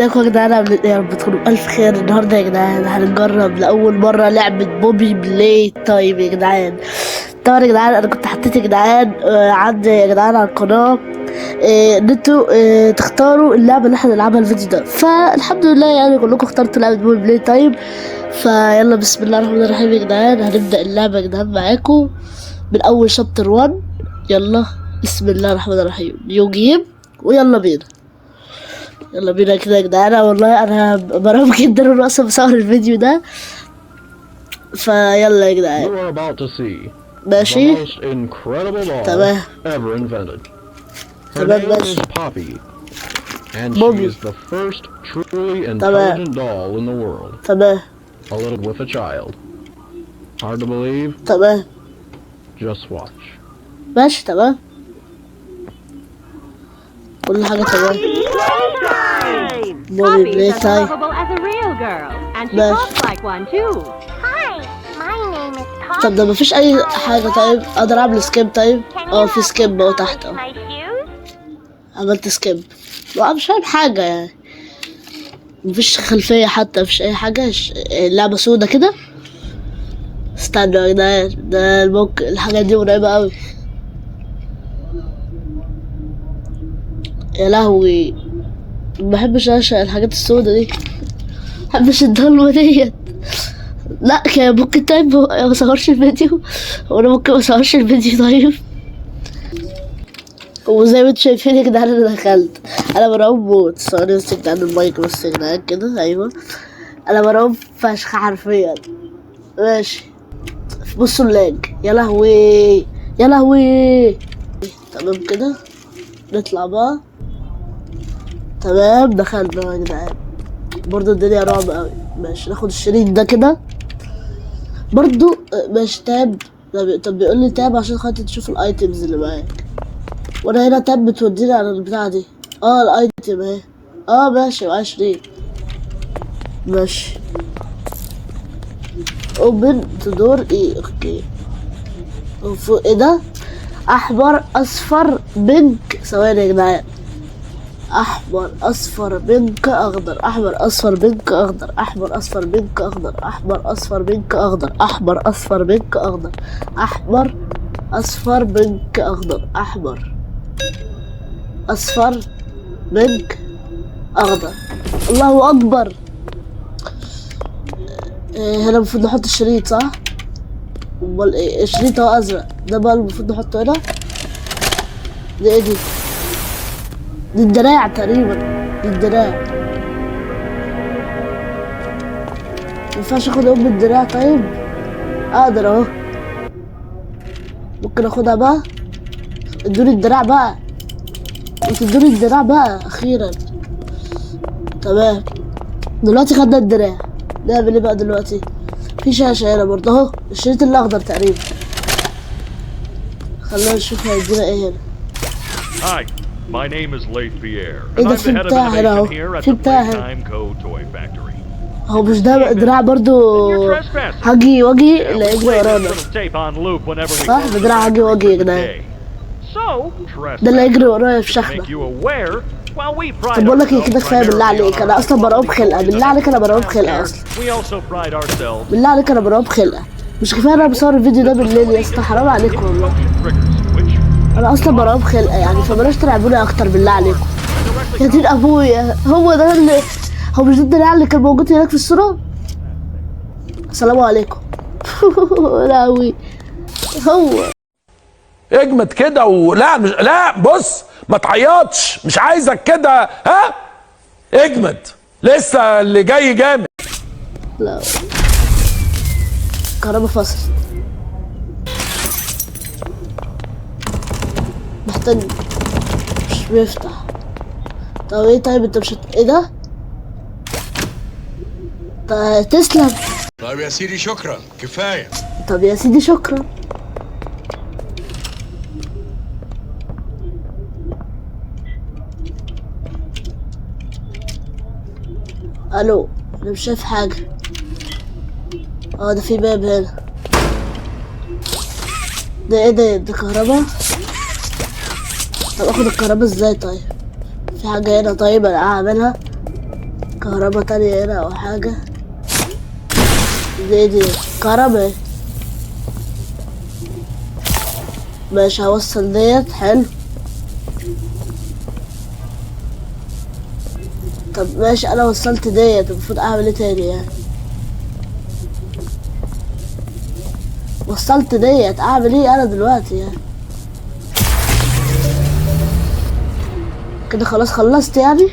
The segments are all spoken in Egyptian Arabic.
ازيكم يا جدعان؟ عاملين ايه؟ يا رب تكونوا بألف خير. النهارده يا جدعان هنجرب لأول مرة لعبة Poppy Playtime يا جدعان. طبعا يا جدعان انا كنت حطيت يا جدعان عندي يا جدعان على القناة ان انتوا تختاروا اللعبة اللي احنا نلعبها الفيديو ده، فالحمد لله يعني كلكم اخترتوا لعبة Poppy Playtime. فيلا بسم الله الرحمن الرحيم يا جدعان، هنبدأ اللعبة يا جدعان معاكم من أول chapter 1. يلا بسم الله الرحمن الرحيم، new game، ويلا بينا. يلا بينا كده يا جدعان. والله انا مرعوب جدا وانا اصلا بصور الفيديو ده، فيلا يا جدعان. You are about to see the ماشي most incredible doll تمام. ever invented. Her تمام name ماشي. is Poppy, and she Bobby. is the first truly تمام. intelligent doll in the world. تمام. A little with a child. Hard to believe? تمام. Just watch. ماشي تمام، كل حاجة تمام. Bobby Poppy's Play as Time. lovable as a real girl, and she ماشي. talks like one too. Hi, my name is Poppy. طب ده مفيش أي حاجة؟ طيب أقدر أعمل skip؟ طيب Can you في help me skip اهو polish تحت اهو. my shoes? عملت skip. لا مش فاهم حاجة يعني، مفيش خلفية حتى، مفيش أي حاجة، اللعبة سودة كده. استنوا يا جدعان، ده الموك الحاجات دي مرعبة أوي. يا لهوي، مبحبش أعشق الحاجات السودة دي، مبحبش الضلمة ديت. لا كان ممكن طيب ما اصورش الفيديو، وانا ممكن ما اصورش الفيديو. طيب وزي ما انتم شايفين يا جدعان انا دخلت، انا مرعوب موت. ثواني بس يا جدعان، المايك بس يا جدعان كده. ايوه انا مرعوب فشخ حرفيا. ماشي بصوا ال lag، يا لهوي يا لهوي. تمام كده نطلع بقى. تمام دخلنا يا جدعان، برضو الدنيا رعب قوي. ماشي ناخد الشريط ده كده برضو. ماشي tab. طب بيقول لي tab عشان خاطر تشوف ال items اللي معاك، وانا هنا tab بتوديني على البتاعة دي. ال item اهي. ماشي معايا شريط. ماشي open the door ايه؟ okay فوق ايه ده؟ احمر اصفر pink. ثواني يا جدعان، احمر اصفر pink اخضر، احمر اصفر pink اخضر، احمر اصفر pink اخضر، احمر اصفر pink اخضر، احمر اصفر pink اخضر، احمر اصفر pink اخضر، احمر اصفر pink اخضر. الله اكبر. هنا المفروض نحط الشريط صح؟ امال ايه؟ الشريط اهو ازرق، ده بقى المفروض نحطه هنا. ده ايه دي؟ دي الدراع تقريبا، دي الدراع. مينفعش اخد ام الدراع؟ طيب اقدر اهو، ممكن اخدها بقى. ادوني الدراع بقى، ادوني الدراع بقى اخيرا. تمام دلوقتي خدنا الدراع، نعمل ايه بقى دلوقتي؟ في شاشة هنا برضه اهو، الشريط الاخضر تقريبا. خلينا نشوف هيدينا ايه هنا. Hi, my name is Leith Pierre, ايه and ده؟ I'm في the head of بتاع هنا اهو، innovation here at في the بتاع هنا. Playtime Co. Toy Factory. هو مش ده دراع برضو You're trespassing. هاجي واجي Yeah, اللي we هيجري play this ورانا little tape on loop whenever we صح؟ close ده the دراع هاجي factory واجي يا for the جدعان. day. So, ده اللي هيجري trespassers ورايا في should شخمة. make you aware while we pride طب بقول لك ايه، ourselves كده كفايه بالله primarily عليك، on انا our اصلا مرعوب خلقه، بالله عليك انا مرعوب خلقه اصلا. We also pride ourselves بالله عليك انا مرعوب خلقه، مش كفايه انا بصور الفيديو ده بالليل يا اسطى؟ حرام عليكم والله، motion triggers, which انا اصلا مرعوب خلقه يعني، فبلاش تلعبوني اكتر بالله عليكم. يا دين ابويا، هو ده اللي هو مش ده الدراع اللي كان موجود هناك في الصوره؟ السلام عليكم. لا هو اجمد كده ولا مش لا بص ما تعيطش، مش عايزك كده، ها اجمد لسه اللي جاي جامد. لا كهرباء فصلت، محتاج مش بيفتح. طب ايه؟ طيب انت مش ايه ده؟ طيب تسلم. طيب يا سيدي شكرا كفايه. طب يا سيدي شكرا. الو انا مش شايف حاجة. ده في باب هنا. ده ايه ده؟ ده كهرباء؟ طب اخد الكهرباء ازاي؟ طيب في حاجة هنا طيب انا اعملها؟ كهربا تانية هنا او حاجة؟ دي كهربا ايه؟ ماشي هوصل ديت. حلو. طب ماشي انا وصلت ديت، المفروض اعمل ايه تاني يعني؟ وصلت ديت اعمل ايه انا دلوقتي يعني؟ كده خلاص خلصت يعني؟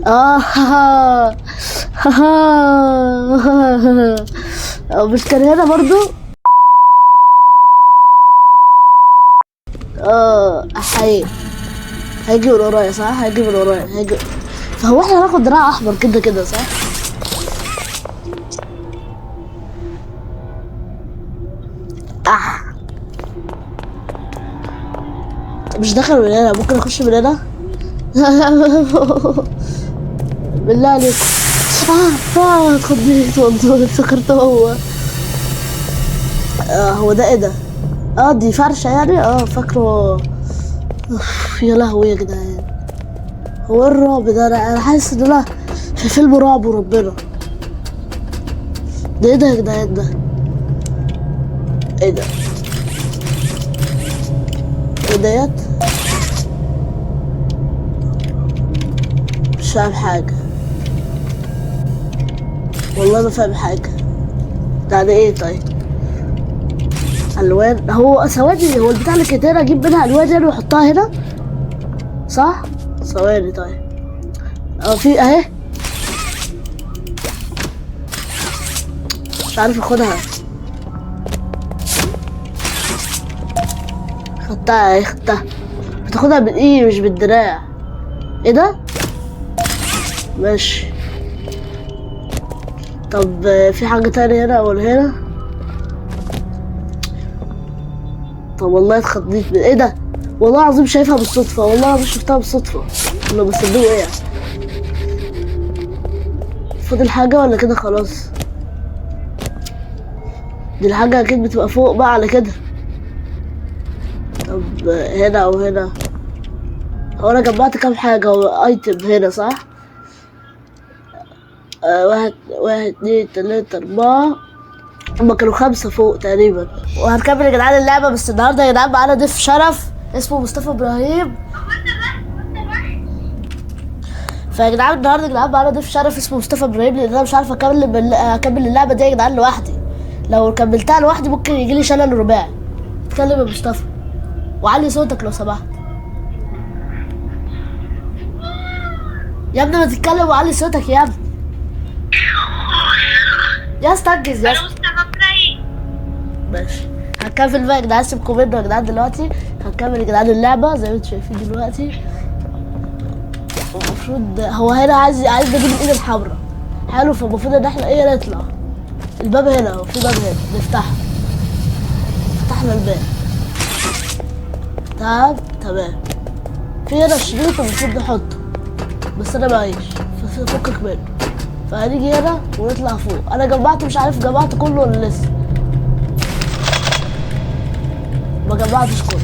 اه ها ها ها، مش كان هنا برضو؟ حقيقي هيجي من ورايا صح؟ هيجي من ورايا، هيجي. فهو احنا هناخد دراع احمر كده كده صح؟ مش داخل من هنا، ممكن اخش من هنا؟ بالله عليك. اتخضيت والله، افتكرت هو. هو ده ايه ده؟ دي فرشة يعني؟ فاكره. يا لهوي يا جدعان، هو ايه الرعب ده؟ انا حاسس ان انا في فيلم رعب وربنا. ده ايه ده يا جدعان؟ ده ايه ده؟ ايه ديت؟ مش فاهم حاجة والله، ما فاهم حاجة. ده يعني ايه طيب؟ الوان. هو ثواني، هو البتاع اللي كانت هنا اجيب منها الوان يعني واحطها هنا صح؟ ثواني طيب. في اهي، مش عارف اخدها. خدتها اهي، خدتها. بتاخدها بالايد مش بالدراع. ايه ده؟ ماشي. طب في حاجة تانية هنا ولا هنا؟ طب والله اتخضيت من ايه ده؟ والله العظيم شايفها بالصدفة، والله العظيم شفتها بالصدفة. ولا بصدقوا ايه يعني؟ فاضل حاجة ولا كده خلاص؟ دي الحاجة اكيد بتبقى فوق بقى على كده. طب هنا او هنا؟ هو انا جمعت كام حاجة؟ هو ايتم هنا صح؟ واحد 2 3 4، هما كانوا 5 فوق تقريبا. وهنكمل يا جدعان اللعبة، بس النهارده يا جدعان معانا ضيف شرف اسمه مصطفى ابراهيم. فيا جدعان النهارده يا جدعان معانا ضيف شرف اسمه مصطفى ابراهيم، لان انا مش عارف اكمل اللعبة دي يا جدعان لوحدي. لو كملتها لوحدي ممكن يجيلي شلل رباعي. اتكلم يا مصطفى وعلي صوتك لو سمحت. يا ابني ما تتكلم وعلي صوتك يا ابني. يا اسطى انجز يا اسطى. ماشي هنكمل بقى يا جدعان، سيبكم منه يا جدعان دلوقتي. هنكمل يا جدعان اللعبة زي ما انتم شايفين دلوقتي. المفروض هو هنا عايز نجيب الايد الحمراء. حلو، فالمفروض ان احنا ايه نطلع. الباب هنا اهو، في باب هنا نفتحه. فتحنا الباب. تمام. في هنا شريط المفروض نحطه، بس انا معيش ففكك منه. فهنيجي هنا ونطلع فوق. انا جمعت، مش عارف جمعت كله ولا لسه. ما جمعتش كله.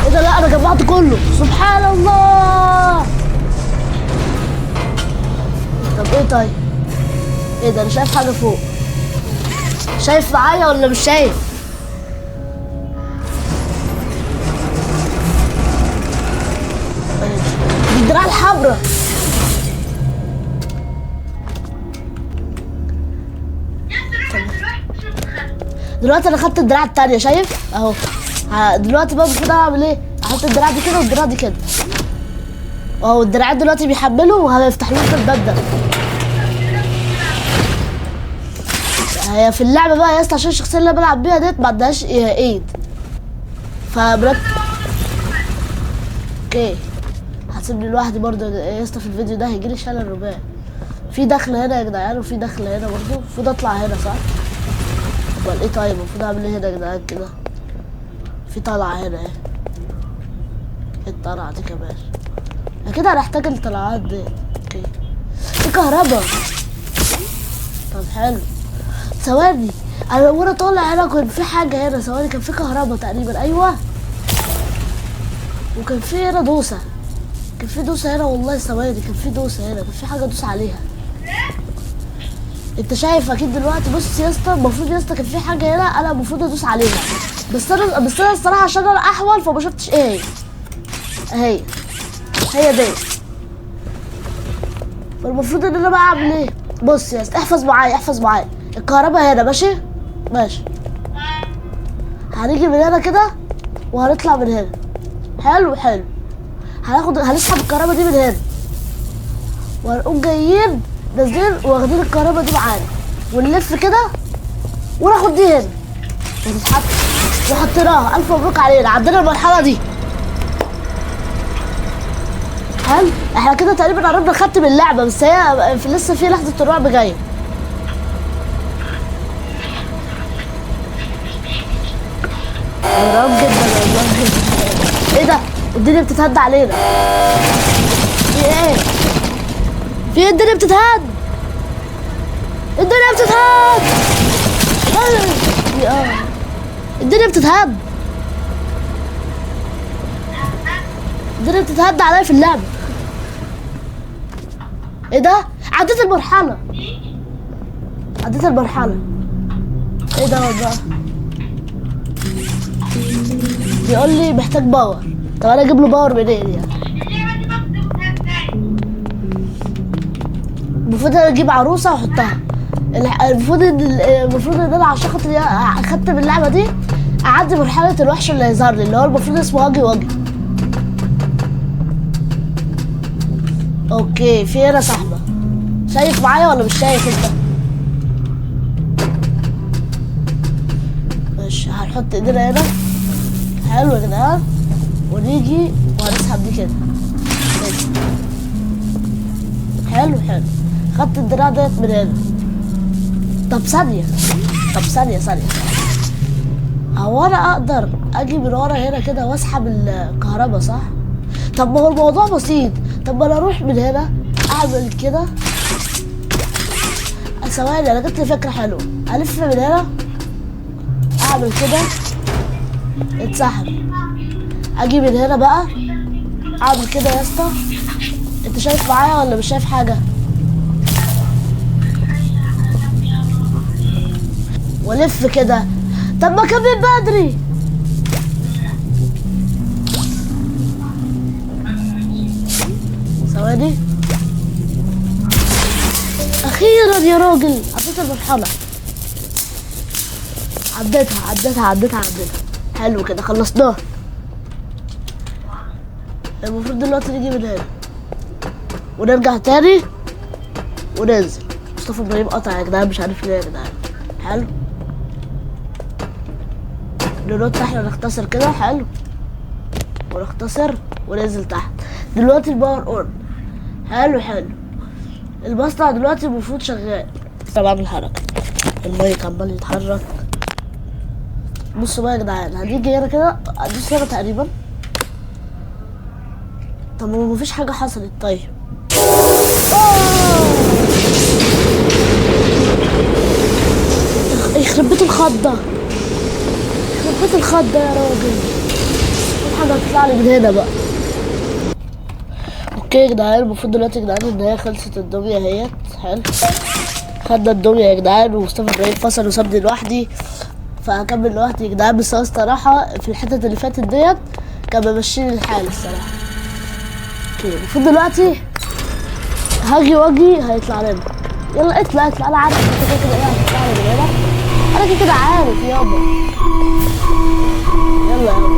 ايه ده؟ لا انا جمعت كله، سبحان الله. طب ايه طيب؟ ايه ده؟ انا شايف حاجة فوق. شايف معايا ولا مش شايف؟ دي الدراع الحمراء. دلوقتي انا خدت الدراع التانية، شايف؟ اهو. دلوقتي بقى المفروض اعمل ايه؟ احط الدراع دي كده والدراع دي كده. اهو الدراعات دلوقتي بيحملوا وهيفتح لنا الباب ده. هي في اللعبة بقى يا اسطى، عشان الشخصية اللي انا بلعب بيها ديت ما عندهاش ايد. فبرك okay هتسيبني لوحدي برضه يا اسطى في الفيديو ده، هيجيلي شلل رباعي. في دخل هنا يا جدعان وفي دخل هنا برضه، المفروض اطلع هنا صح؟ امال ايه طيب؟ المفروض اعمل ايه هنا يا جدعان كده؟ في طلعة هنا اهي. ايه الطلعة دي كمان؟ كده هنحتاج الطلعات دي. okay في كهربا. طب حلو. ثواني، انا وانا طالع هنا كان في حاجة هنا، ثواني كان في كهربا تقريبا، ايوه. وكان في هنا دوسة، كان في دوسة هنا والله، ثواني، كان في دوسة هنا، كان في حاجة ادوس عليها. انت شايف اكيد دلوقتي. بص يا اسطى، المفروض يا اسطى كان في حاجة هنا انا المفروض ادوس عليها، بس انا الصراحة عشان انا احول فما شفتش ايه هي. اهي هي دي. فالمفروض ان انا بقى اعمل ايه؟ بص يا اسطى، احفظ معايا، احفظ معايا. الكهرباء هنا، ماشي ماشي. هنيجي من هنا كده وهنطلع من هنا. حلو حلو. هنسحب الكهرباء دي من هنا، وهنقوم جايين نازلين واخدين الكهرباء دي معانا، ونلف كده وناخد دي هنا وتتحط، وحطيناها. الف مبروك علينا، عدينا المرحلة دي. حلو، احنا كده تقريبا قربنا نختم اللعبة، بس هي لسه في لحظة الرعب جاية. مرعب جدا والله. ايه ده؟ الدنيا بتتهد علينا. في ايه؟ في ايه؟ الدنيا بتتهد، الدنيا بتتهد، الدنيا بتتهد، الدنيا بتتهد عليا في اللعبة. ايه ده؟ عديت المرحلة، عديت المرحلة. ايه ده بقى؟ بيقول لي محتاج power. طب انا اجيب له power منين يعني؟ المفروض انا اجيب عروسه واحطها. المفروض ان انا عشان خاطر اختم اللعبة دي اعدي مرحلة الوحش اللي هيظهر لي، اللي هو المفروض اسمه هاجي واجي. okay، في هنا سحبه. شايف معايا ولا مش شايف انت؟ ماشي، هنحط ايدينا هنا. حلو يا جدعان، ونيجي وهنسحب دي كده. حلو حلو. خدت الدراع ديت من هنا. طب ثانية، طب ثانية ثانية، هو انا اقدر اجي من ورا هنا كده واسحب الكهرباء صح؟ طب ما هو الموضوع بسيط. طب ما انا اروح من هنا اعمل كده. ثواني، انا جبت فكرة حلوة. الف من هنا اعمل كده، اتسحب. اجي من هنا بقى اعمل كده يا اسطى. انت شايف معايا ولا مش شايف حاجة؟ والف كده. طب ما كان من بدري. ثواني، اخيرا يا راجل عديت المرحلة. عديتها عديتها عديتها عديتها. حلو كده، خلصناها. المفروض دلوقتي نيجي من هنا ونرجع تاني وننزل. مصطفى ابراهيم قطع يا جدعان، مش عارف ليه يا جدعان. حلو، ننط احنا، نختصر كده. حلو، ونختصر وننزل تحت. دلوقتي ال power on. حلو حلو. المصنع دلوقتي المفروض شغال. انا بعمل حركة، المايك عمال يتحرك. بصوا بقى يا جدعان، هنيجي هنا كده، ادوس هنا تقريبا. طب ما مفيش حاجة حصلت. طيب يخرب بيت الخضه، يخرب بيت الخضه يا راجل. في حاجة هتطلع لي من هنا بقى. okay يا جدعان، المفروض دلوقتي يا جدعان ان هي خلصت الدمية اهيت. حلو، خدنا الدمية يا جدعان، ومصطفى ابراهيم فصل وسابني لوحدي، فهكمل لوحدي يا جدعان. بس هو الصراحة في الحتت اللي فاتت ديت كان ممشيني الحال الصراحة. okay، المفروض دلوقتي هاجي واجي هيطلع لنا. يلا اطلع اطلع، انا عارف انت كده كده ايه هتطلع لي من هنا، انا كده كده عارف يابا. يلا يابا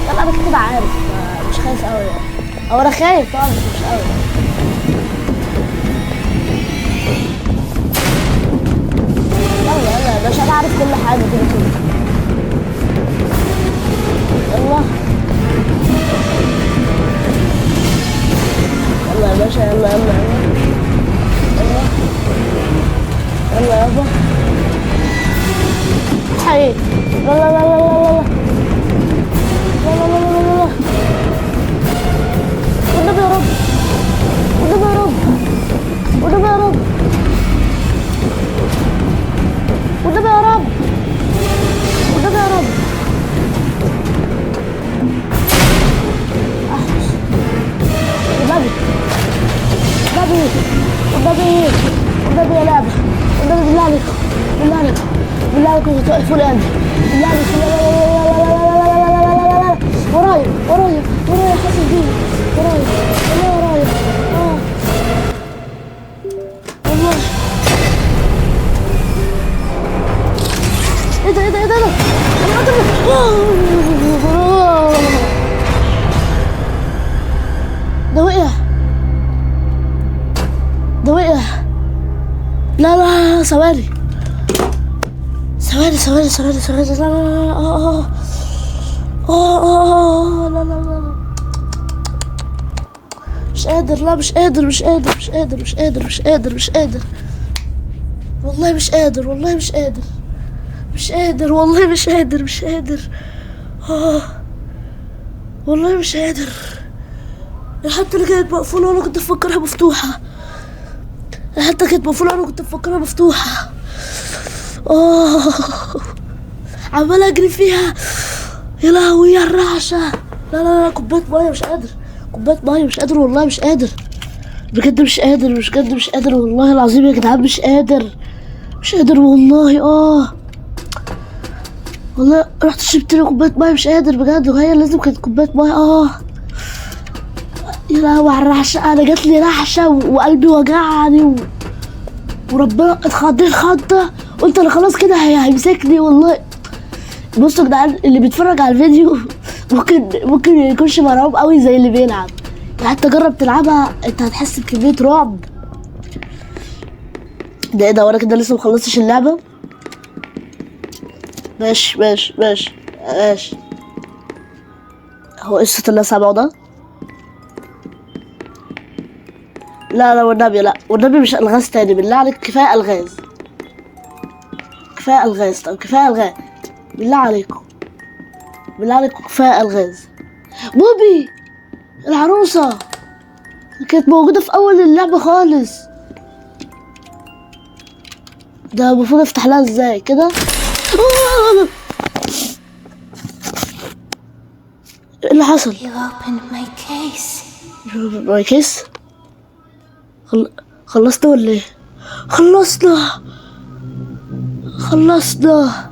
يلا، انا كده كده عارف، مش خايف قوي يعني. او انا خايف طبعا بس مش قوي. يلا يلا يا باشا، انا عارف كل حاجة كده كده. يلا يلا يا باشا، يلا يلا يلا يلا يلا يابا. حي، لا لا لا لا لا لا لا لا لا لا لا. والنبي يا رب، والنبي يا رب، والنبي يا رب، والنبي يا رب، والنبي يا رب. والنبي، والنبي يا لعبة، والنبي بالله عليكم، بالله عليكم، بالله عليكم توقفوا لي قلبي، بالله عليكم. لا لا لا لا لا لا لا لا لا، ورايا ورايا ورايا، حاسس بيه ورايا، والله ورايا. والله ايه ده ايه ده ايه ده؟ ده وقع، ده وقع. لا لا ثواني ثواني ثواني ثواني ثواني، لا لا لا، اه اه اه، لا لا لا، مش قادر، لا مش قادر، مش قادر، مش قادر، مش قادر، مش قادر، مش قادر، والله مش قادر، والله مش قادر، مش قادر، والله مش قادر، مش قادر، والله مش قادر. الحتة اللي كانت مقفولة وانا كنت مفكرها مفتوحة، الحتة كانت مقفولة وانا كنت مفكرها مفتوحة. عمال اجري فيها، يا لهوي يا الرعشة. لا لا لا، كوباية مية، مش قادر، كوباية مية، مش قادر والله، مش قادر بجد، مش قادر، مش بجد، مش قادر والله العظيم يا جدعان، مش قادر، مش قادر والله. والله رحت شربت لي كوباية مية، مش قادر بجد، وهي لازم كانت كوباية مية. يا لهوي على الرعشة، انا جات لي رعشة وقلبي وجعني وربنا اتخضيت خضة، قلت انا خلاص كده هيمسكني والله. بصوا يا جدعان، اللي بيتفرج على الفيديو ممكن يكونش مرعوب قوي زي اللي بيلعب، يعني حتى جرب تلعبها انت هتحس بكمية رعب. ده ايه ده؟ وانا كده لسه مخلصتش اللعبة. ماشي ماشي ماشي ماشي. هو ايه الصوت اللي انا سامعه ده؟ لا لا والنبي، لا والنبي مش الغاز تاني، بالله عليك، كفاية الغاز، كفاية الغاز، طب كفاية الغاز، بالله عليكم، بالله عليكم كفاية الغاز. بوبي العروسة كانت موجودة في اول اللعبة خالص، ده المفروض افتح لها ازاي كده؟ ايه اللي حصل؟ You opened my case. my case؟ خلصنا ولا ايه؟ خلصنا، خلصنا.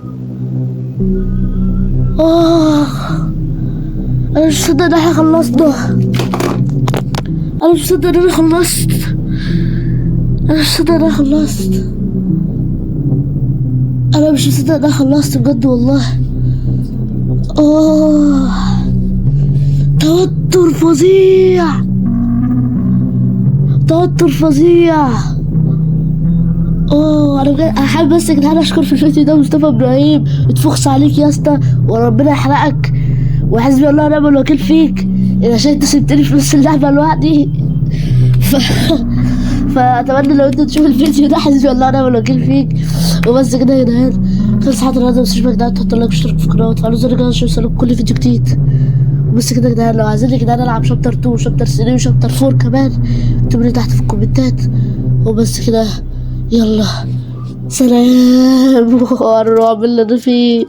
انا مش مصدق ان احنا خلصنا، انا مش مصدق ان انا خلصت، انا مش مصدق ان انا خلصت، انا مش مصدق ان انا خلصت بجد والله. توتر فظيع، توتر فظيع. انا بجد انا حابب بس يا جدعان اشكر في الفيديو ده مصطفى ابراهيم، اتفخس عليك يا اسطى وربنا يحرقك، وحسبي الله ونعم الوكيل فيك عشان انت سبتني في نص اللعبة لوحدي. فاتمنى لو انت تشوف الفيديو ده، حسبي الله ونعم الوكيل فيك. وبس كده يا جدعان، خلص حلقة النهارده. ما تنسوش يا جدعان تحطوا like واشتركوا في القناة وتفعلوا زر الجرس عشان يوصلكوا كل فيديو جديد. وبس كده يا جدعان، لو عايزين يا جدعان العب chapter 2 و chapter 3 و chapter 4 كمان، اكتبوا لي تحت في الكومنتات. وبس كده، يلا سلام. الرعب اللي انا فيه.